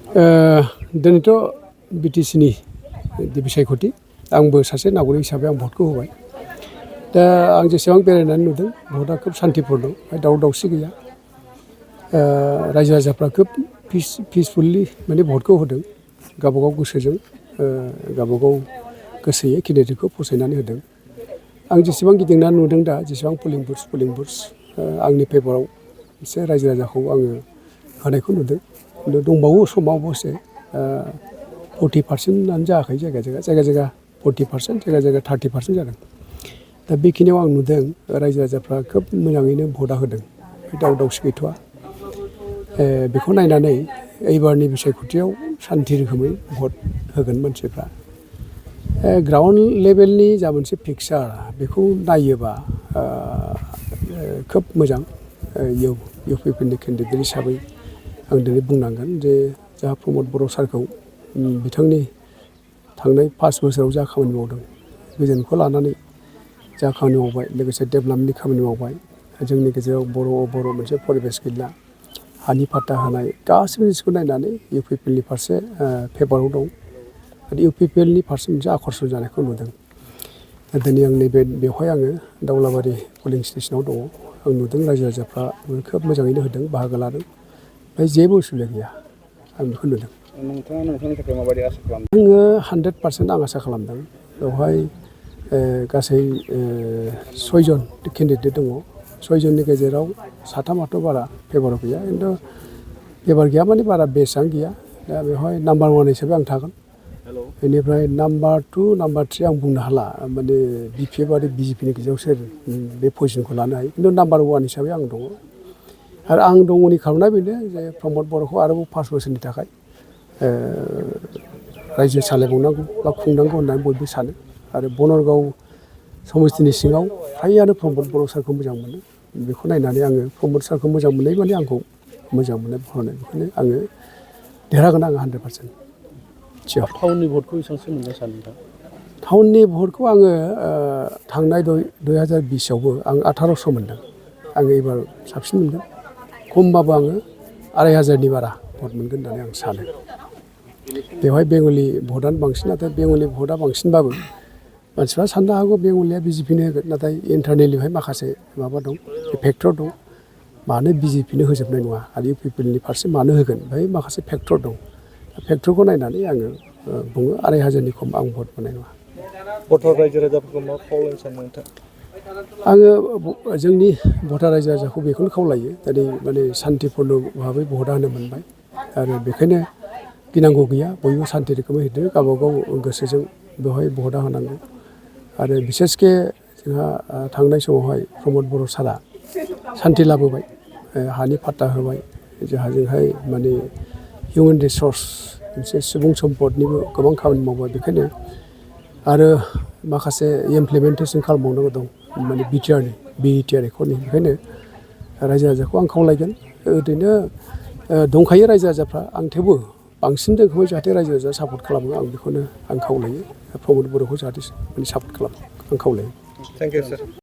दिनैथ' बिटिसिनि बिसायख'थि आंबो सासे नागरिक हिसाबै आं भटखौ होबाय दा आं जेसेबां बेरायनानै नुदों भटआ खोब शान्तिपुर्ण दावराव दावसि गैया रायजो राजाफ्रा खोब पिसफुलि माने भटखौ होदों गावबागाव गोसोजों गावबागाव गोसोयै केन्डिडेटखौ फसायनानै होदों आं जेसेबां गिदिंनानै नुदों दा जेसेबां पुलिं बुथ्स आंनि फेभराव एसे रायजो राजाखौ आङो होनायखौ नुदों खिन्थु दंबावो समाव अबसे 40%आनो जायाखै जायगा जायगा 40% जायगा 30% जादों दा बेखिनियाव आं नुदों रायजो राजाफ्रा खोब मोजाङैनो भटआ होदों दावराव दावसि गैथ'वा बेखौ नायनानै एबारनि बिसायख'थियाव शान्ति रोखोमै भट होगोन मानसिफ्रा ग्राउन्ड लेभेलनि जा मोनसे पिक्सार बेखौ नायोबा खोब मोजां इउ पि पि नि केन्डिडेट हिसाबै आं दिनै बुंनांगोन जे जाहा प्रमद बर' सारखौ बिथांनि थांनाय 5 बोसोराव जा खामानि मावदों गोजोनखौ लानानै जा खामानि मावबाय लोगोसे डेभेलपमेन्टनि खामानि मावबाय जोंनि गेजेराव बर' मोनसे परिबेस गैला हानि पाट्टा होनाय गासैबो जिनिसखौ नायनानै इउ पि पि एलनि फारसे फेभाराव दं आरो इउ पि पि एलनि फारसे मोनसे आकर्षण जानायखौ नुदों दिनै आं बेवहाय आङो दावलाबारि पलिं स्टेसनाव दङ आं नुदों रायजो राजाफ्रा खोब मोजाङैनो होदों बाहागो लादों ओमफ्राय जेबो उसुबिदा गैया आं बेखौ नुदों नोंथाङा नोंथांनि थाखाय माबायदि आसा खालामदों आङो 100% आं आसा खालामदों बेवहाय गासै 6 जन केन्डिडेट दङ 6 जननि गेजेराव 3 बारा फेभाराव गैया खिन्थु फेभार गैया माने बारा बेसेबां गैया दा बेवहाय नाम्बार 1 हिसाबै आं थागोन बेनिफ्राय नाम्बार 2 नाम्बार 3 आं बुंनो हाला माने बि पि एफ आरो बि जे पि नि गेजेराव सोर बे पजिसनखौ लानो हायो खिन्थु नाम्बार 1 हिसाबै आं दङ आरो आं दङनि खार'ना बेनो जे प्रमद बर'खौ आरोबाव 5 बोसोरनि थाखाय रायजो सालायबावनांगौ बा खुंनांगौ होननानै बयबो सानो आरो बनरगाव समस्थिनि सिङाव फ्रायानो प्रमद बर' सारखौ मोजां मोनो बेखौ नायनानै आङो प्रमद सारखौ मोजां मोननाय माने आंखौ मोजां मोननाय फरायनाय बेखायनो आङो देरहागोन आङो 100%। टाउननि भटखौ बेसेबांसो मोननो सानो नोंथां? टाउननि भटखौ आङो थांनाय 2020आवबो आं 1800 मोनदों आङो एबार साबसिन मोनगोन खमबाबो आङो 2500नि बारा भट मोनगोन होननानै आं सानो बेवहाय बेंगलि भटआनो बांसिन नाथाय बेंगलि भटआ बांसिनबाबो मानसिफ्रा साननो हागौ बेंगलिया बि जे पि नो होगोन नाथाय इन्टारनेलनिहाय माखासे माबा दं फेक्टर दं मानो बि जे पि नो होजोबनाय नङा आरो इउ पि पि एलनि फारसे मानो होगोन बेहाय माखासे फेक्टर दं फेक्टरखौ नायनानै आङो बुङो 2500नि खम आं भट मोननाय नङा भटार रायजो राजाफोरखौ मा खावलायनो सानो नोंथां? आङो जोंनि भटार रायजो राजाखौ बेखौनो खावलायो दिनै माने शान्तिपुर्ण भाबै भट होनो मोनबाय आरो बेखायनो गिनांगौ गैया बयबो शान्ति रोखोमै होदो गावबागाव गोसोजों बेवहाय भटआ होनांगौ आरो बिसेसके जोंहा थांनाय समावहाय प्रमद बर' सारा शान्ति लाबोबाय हानि पाट्टा होबाय जोंहाय माने हिउमेन रिसर्स मोनसे सुबुं सम्पदनिबो गोबां खामानि मावबाय बेखायनो आरो माखासे इमप्लिमेन्टेसन खालामबावनांगौ दं माने बि टि आर रेकर्डनि बेखायनो रायजो राजाखौ आं खावलायगोन ओरैनो दंखायो रायजो राजाफ्रा आं थेवबो बांसिन रोखोमै जाहाथे रायजो राजा सापर्ट खालामो आं बेखौनो आं खावलायो प्रमद बर'खौ जाहाथे माने सापर्ट खालामो आं खावलायो। Thank you sir.